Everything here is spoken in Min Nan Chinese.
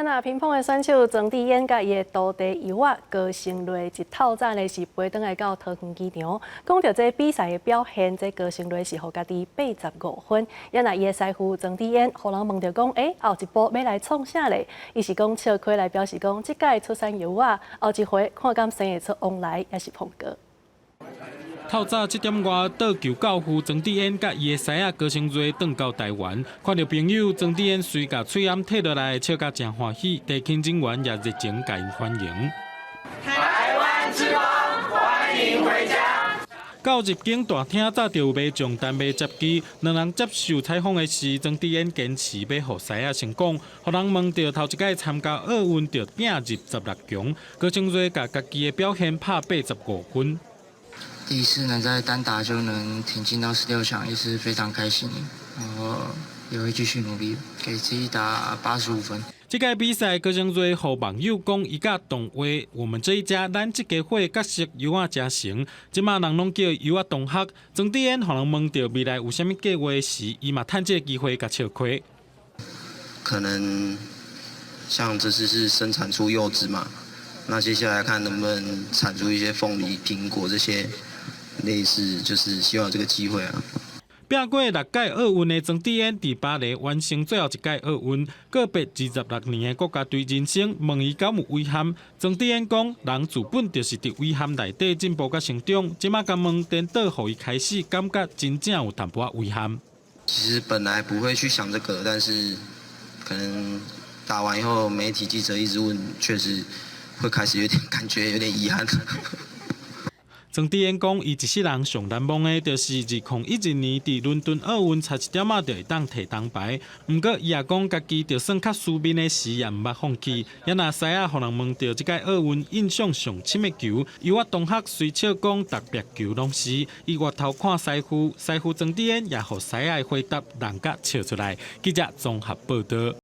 若乒乓的選手莊智淵佮伊的徒弟尤仔高昇睿，一透早呢是飛轉來到桃園機場。講著這比賽的表現，這高昇睿是予家己85分。若伊的師傅莊智淵，予人問著講，欸，後一步欲來創啥咧？伊是講笑開來表示講，這屆出產尤仔，後一回看敢生會出王來，抑是碰哥。透早7點外，桌球教父莊智淵佮伊的師仔高昇睿轉到台灣，看著朋友莊智淵隨共喙罨退落來，笑甲誠歡喜，地勤人員也熱情共𪜶歡迎。台灣之光，歡迎回家。到入境大廳，早就有民眾等欲接機。兩人接受採訪的時，莊智淵堅持欲予師仔先講，予人問著頭一擺參加奧運就拼入16強，高昇睿共家己的表現拍85分。第一次能在單打就能挺進到16強，也是非常開心。然後也會繼續努力，給自己打85分。這屆比賽，高昇睿予網友講，伊佮動畫《我們這一家》咱這家伙角色尤仔成型，這馬人攏叫尤仔同學。莊智淵予人問著未來有啥物計劃時，伊嘛趁這個機會共笑開。可能像這次是生產出柚子嘛，那接下來看能不能產出一些鳳梨、蘋果這些。類似就是希望有這個機會啊。拼過六屆奧運的莊智淵，佇巴黎完成最後一屆奧運，告別26年的國家隊人生，問伊敢有遺憾？莊智淵講：人自本就是佇遺憾內底進步佮成長。這馬共問顛倒，予伊開始感覺真正有淡薄仔遺憾。其實本來不會去想這個，但是可能打完以後，媒體記者一直問，確實會開始有點感覺有點遺憾。莊智淵講，伊一世人上難忘的，就是2012年佇倫敦奧運差一點仔就會當提銅牌。毋過，伊也講家己就算較輸面的時，也毋捌放棄。也若師仔予人問著這屆奧運印象上深的球，尤仔同學隨笑講，逐壁球攏是。伊回頭看師傅，師傅莊智淵也予師仔的回答人共笑出來。記者綜合報導。